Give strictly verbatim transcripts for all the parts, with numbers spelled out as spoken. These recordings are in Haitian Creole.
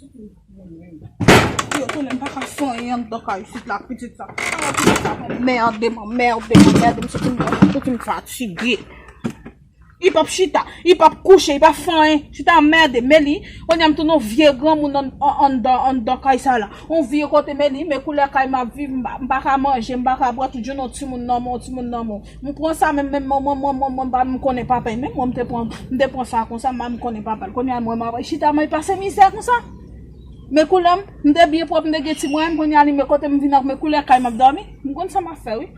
Yo tounen m pa ka fè anyen anndan kay isit la, pitit sa. Pitit sa anmède m, anmède m, anmède m, soti m, soti m fatige. Li p ap chita, li p ap kouche, li p ap fè anyen. Chita anmède, men li, kounye a m tounen yon vye granmoun ann-, ann-, anndan, anndan kay sa la. Yon vye kote, men li, men koulè kay m ap viv, m pa, m pa ka manje, m pa ka bwè, tout jounen yon timoun nan men w, yon timoun nan men w. M pran sa menm, menm mwen, mwen, mwen, mwen, mwen, m konnen papa, menm mwen, m te pran, m te pran sa konsa, m pa m konnen papa l. Kounye a, mwen, m ap chita, mwen pase mizè konsa. Men koulè m, m te byen pwòp, m te gen ti mwayen, kounye a, li, men kote m vin ak, men koulè kay m ap dòmi. M konn sa m ap fè, wi.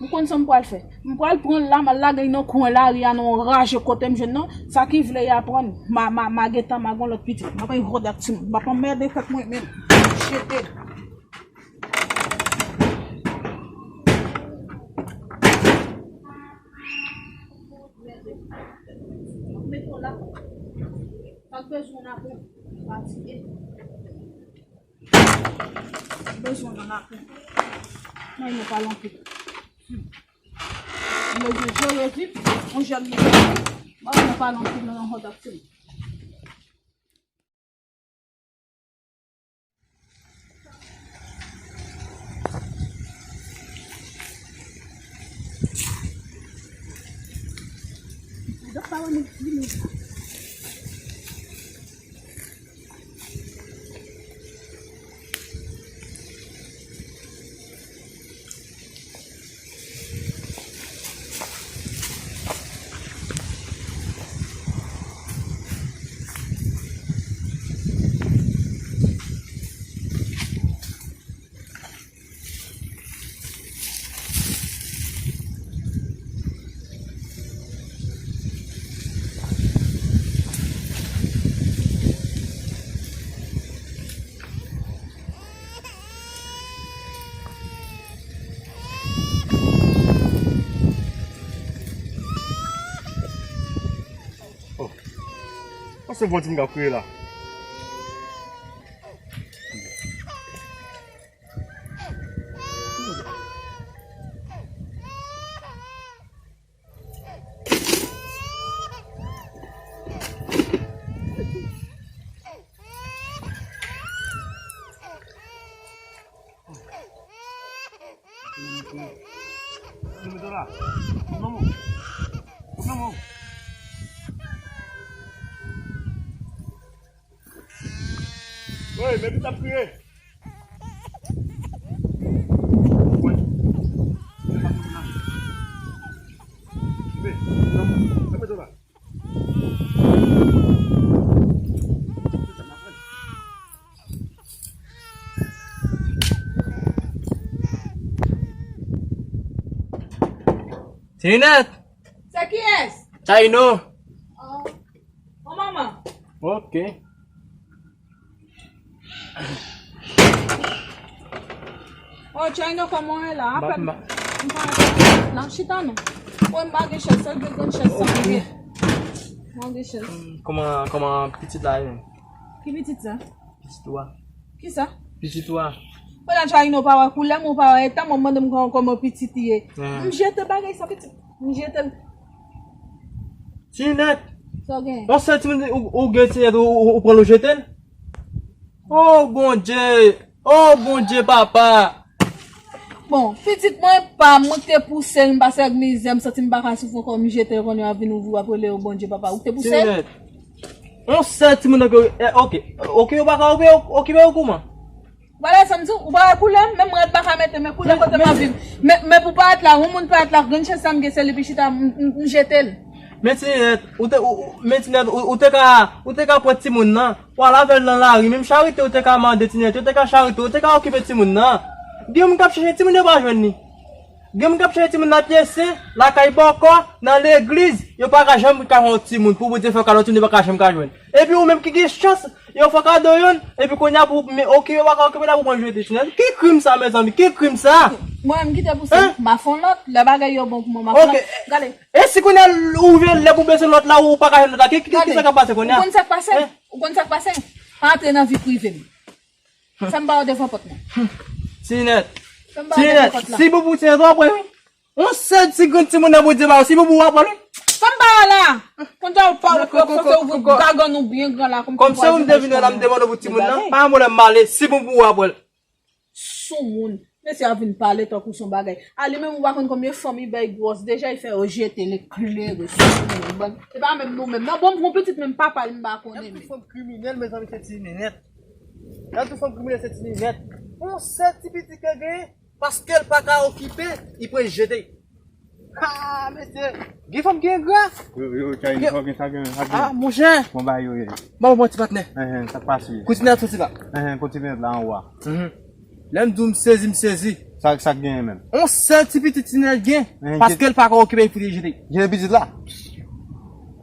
M konn sa m pral fè. M pral pran l la, m al lage l nan kwen lari a, nan yon raje kote m jwenn nan. Sa ki vle y aprann, m a, m a, m a gentan, m a gon lòt pitit. M ap anmède ak timoun. M ap anmède tèt mwen menm. Jete. Mete w la. Sa k bezwen w la pou fatige. Bezwen nan lakou. Mwen, nou pale anpil. Hmm. Mwen bezwen jere vi yon jèn moun. Mwen, nou pale anpil nan yon hot acting. Dok pa wè nou vini. Oh. Sa se vwa timoun k ap kriye la. Woy, men pitit ap kriye. Woy. Men pa tounen la. Men, men, men, men, men. Tinèt! Se kiyès? Chayno. Oh. Oh, manman. Ok. Oh, Chayno, kòman w ye la? Apèl m pa nan chita, non. Mwen, m pa gen chèz, sèl gen grann chèz sa m gen. M pa gen chèz. Kòman, kòman pitit la ye? Ki pitit sa? Pitit ou a. Kisa? Pitit ou a. Pandan Chayno pa wè koulè m, ou pa wè eta m, w ap mande m kòman, kòman pitit li ye. M jete bagay sa, pitit. M jete l. Tinèt. Sa w gen? Yon sèl timoun ou, ou gen Tinèt, ou, ou, ou pran l ou jete l? Oh, Bondye! Oh, Bondye, papa! Bon, pitit mwen pa, mwen ki te pouse l, m pase ak mizè, m santi m pa ka soufri ankò, m jete l, kounye a vin ouvri w ap rele yo Bondye, papa. Ou ki te pouse l? Tinèt. Yon sèl timoun nan ke, eh, ok. Ok, yo pa ka okipe, okipe yo kouman? Vwala sa m di w, ou pa wè koulè m, menm rad pa ka mete, men koulè kote m ap viv. Men, men pou parèt la, yon moun parèt la, grenn chèz sa m gen, se li pi chita, m, m, m jete l. Men Tinèt, ou te, ou, ou, men Tinèt, ou, ou te ka, ou te ka pran timoun nan, w al avè l nan lari, menm charite ou te ka mande Tinèt, ou te ka charite, ou te ka okipe timoun nan. Gen moun k ap chèche timoun yo pa jwenn li. Gen moun k ap chèche timoun nan pye sen, lakay bòkò, nan legliz, yo pa ka janm ka jwenn yon timoun, pou Bondye fè kado timoun yo pa ka janm ka jwenn. Epi ou menm ki gen chans, yo fè kado youn, epi kounye a pou, men, oke, yo pa ka okipe la pou pran jete Tinèt. Ki krim sa, mezanmi? Ki krim sa? Mwen menm ki te pouse l, m a fè yon lòt, lè bagay yo bon pou mwen, m a fè yon lòt. Gade. E si kounye a ou vle lè pou bezwen lòt la, ou pa ka jwenn lòt la, ki, ki, ki sa k ap pase kounye a? Ou konn sa k pase? Ou konn sa k pase? Pa antre nan vi prive m. Fè m ba w devan pòt mwen. Tinèt. Fè m ba w devan pòt la. Si Boubou Tinèt w ap wè wi. Yon sèl ti grenn timoun nan Bondye ba w, si Boubou w ap wè l wi. Fè m ba w La, konn sa w pale pou yo fòse ouvri gagann ou byen gran la. Kòm se ou m te vin la, m te mande pou timoun nan, pa yon pwoblèm, m ale, si bon pou ou apre l. Soumoun. Mesye a vin pale tankou son bagay. A li menm ou pa konn konbyen fanm li bay gwòs, deja li fè yo jete l, eklere, soumoun, bann. Se pa menm nou menm. Non, bon, m pran pitit menm papa l, m pa konnen menm. Tout fanm kriminèl, mezanmi, se ti ninèt. Nan tout fanm kriminèl, se ti ninèt. Yon sèl ti pitit ke genyen, paske l pa ka okipe, li pral jete. Ah, mesye, gen fanm ki engra. Yo, yo, Chay, gen, sa gen, sa gen. Ah, monchè. Bon, ba yo ye. Bon, bon, ti patnè. Enhen, sa k pase? Kote ti ninèt soti la? Enhen, kote ti ninèt la anwo a. Mhm. Lè m di w m sezi, m sezi. Sa, sa k genyen menm? On sèl ti pitit ti ninèt gen, enhen, paske l pa ka okipe, li fout li jete. Jete pitit la?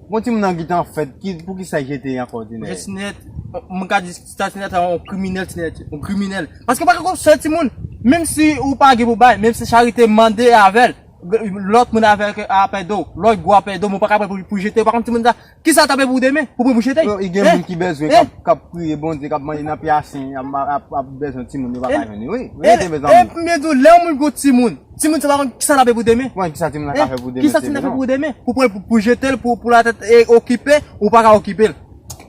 Bon, timoun nan gentan fèt, ki, poukisa jete ankò ti ninèt? Jete ti ninèt, m ka di sa ti ninèt la, on kriminèl ti ninèt, on kriminèl. Paske pa ka on sèl timoun, menm si ou pa gen pou bay, menm si charite mande avè l, lòt moun avè l ap ede w, lòt gwo ap ede w, men ou pa ka pran pou, pou jete, ou pa konn timoun sa, kisa l t ap pou demen, pou pran pou jete? Yo, gen moun ki bezwen, k ap, k ap priye Bondye, k ap mande nan pye a sen, ap, ap, ap bezwen timoun, yo pa ka jwenn li. Wi, wi, te bezwen. E m di w, lè yon moun gon timoun, timoun sa pa konn kisa l ap pou demen. Bon, kisa timoun nan ka fè pou demen? Kisa timoun nan fè pou demen? Pou pran pou, pou jete l, pou, pou latèt e okipe, ou pa ka okipe l.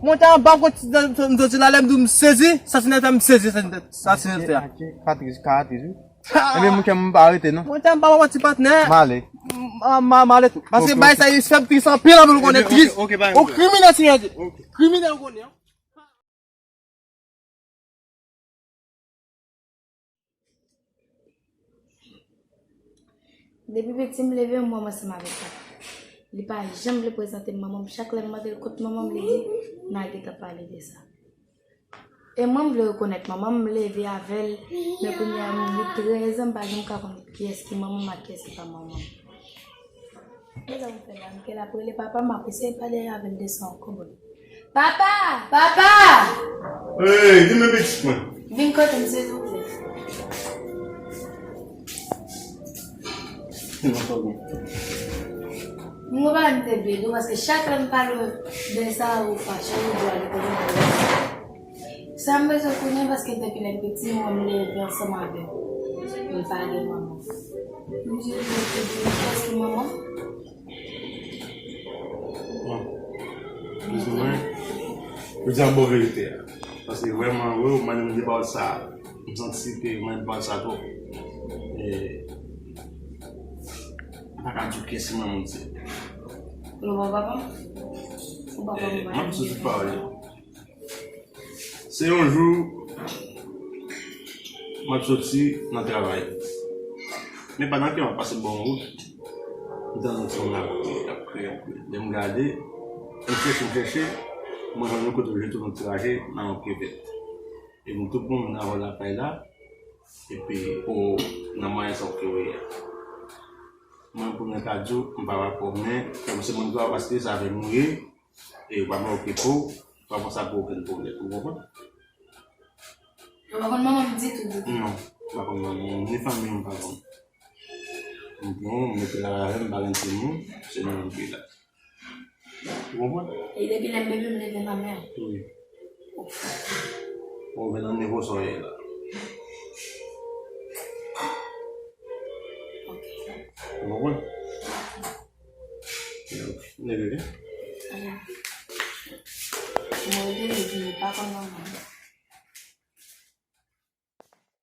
Mwen te anba, m konn ti, m soti la, lè m di w m sezi, sa ti ninèt fè m sezi, sa ti ninèt, sa ti ninèt fè a. Patris, ka Patris, wi. Ebyen, mwen kè m pa rete, non. Mwen te anba, papa ti patnè. M ale. M, m, m ale tou. Paske bay sa, li fè m tris anpil, anpil, ou konnen tris. Ok, ok, pa gen pwoblèm. Kriminèl, si yo di. Ok. Kriminèl, ou konnen, an. Depi piti, m leve, m wè m ansanm avèk papa. Li pa janm vle prezante m manman m. Chak lè m mande l kot manman m, li di, "N a gentan pale de sa." E mwen, m vle rekonèt manman m, m leve avè l, men kounye a, m gen trèz an, m pa janm ka konn kiyès ki manman m ak kiyès ki pa manman m. E sa m fè la, m kè la pou rele papa m, m ap eseye pale avè l de sa ankò, bon. Papa! Papa! Hey, vin men pitit mwen. Vin kote m, silvouplè. Vin kote m. M konprann te vle di w, paske chak lè m pale w de sa, ou fache, ou di ale kote m. Sa m bezwen konnen, paske depi lè m piti, mwen m leve ansanm avè w. M pa gen manman. M di w, kiyès ki manman? Bon. Plizoumwen, yo di an bon verite a. Paske vrèman, wi, ou mande m de pawòl sa a. M santi ke mwen di pawòl sa twòp. E, m pa ka di w kiyès ki manman m se. Ou pa papa m? Ou papa m? E, m ap di w tout pawòl yo. Se yon jou, m ap soti nan travay. Men pandan ke m ap pase bò yon wout, m tande yon timoun ap kriye, ap kriye, ap kriye. Lè m gade, m chèche, m chèche, mwen jwenn yon kote l jete yon ti raje nan yon krevèt. E m tou pran nan wòl lakay la, epi, o, nan mwayen sa w te wè a. Mwen, premye m ka di w, m pa rapò, men, kòm se moun ki pa paske sa fè m ri, e w pa mwen okipe w, w pa pran sa pou okenn pwoblèm, ou konprann? Ou pa konn manman m ditou, ditou? Non, m pa konn manman m, ni fanmi m, m pa konn. M pran w, m mete l avè m, m pa gen timoun, se mwen menm ki la. Ou konprann? E depi lè m bebe, m leve nan men w? Wi. Ou vin nan nivo sa w ye la. Ok. Ou konprann? Ok. Leve, vin. Mwen te vle di, m pa konn manman m.